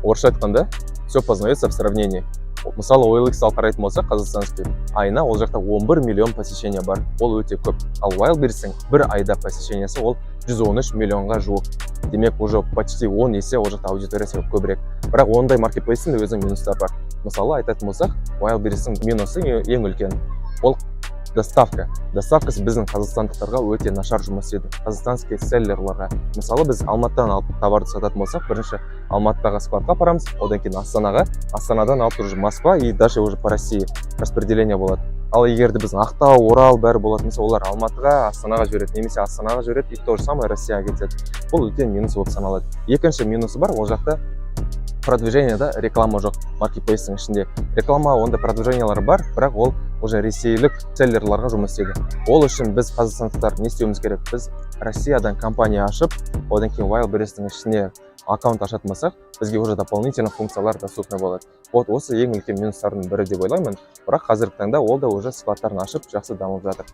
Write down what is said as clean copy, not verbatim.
Орысша айтқанда, все познается в сравнении. Мысалы, OLX алып қарайтын болсақ, казахстанский, айына ол жақта 11 миллион посещение бар, ол өте көп. Ал Wildberries'ің бір айда посещениесі ол 113 миллионға жуық. Демек, уже почти 10 есе ол жақта аудиториясы көбірек. Бірақ ондай маркетплейстің де өзінің минустары бар. Мысалы, айтатын болсақ, Wildberries'ің минусы ең үлкен ол доставка. Доставкасы біздің қазақстандықтарға өте нашар жұмыс істейді, казахстанский селлерларға. Мысалы, біз Алматыдан алып товарды сататын болсақ, бірінші Алматыдағы складқа апарамыз, одан кейін Астанаға, Астанадан алып уже Москва и дальше уже по России распределение болады. Ал егер де біздің Ақтау, Орал, бәрі болатын болса, олар Алматыға, Астанаға жібереді немесе Астанаға жібереді и то же самое Россияға кетеді. Бұл үлкен минус болып саналады. Екінші минусы бар: ол жақта продвижениеда реклама жоқ. Маркетплейстің ішінде реклама, ондай продвижениялар бар, бірақ ол уже ресейлік селлерларға жұмыс істейді. Ол үшін біз, қазақстандықтар, не істеуіміз керек? Біз Россиядан компания ашып, одан кейін Wildberries'тің ішіне аккаунт ашатын болсақ, бізге уже дополнительно функциялар доступны болады. Вот осы ең үлкен минустардың бірі деп ойлаймын. Бірақ қазіргі таңда ол да уже складтарын ашып, жақсы дамып жатыр.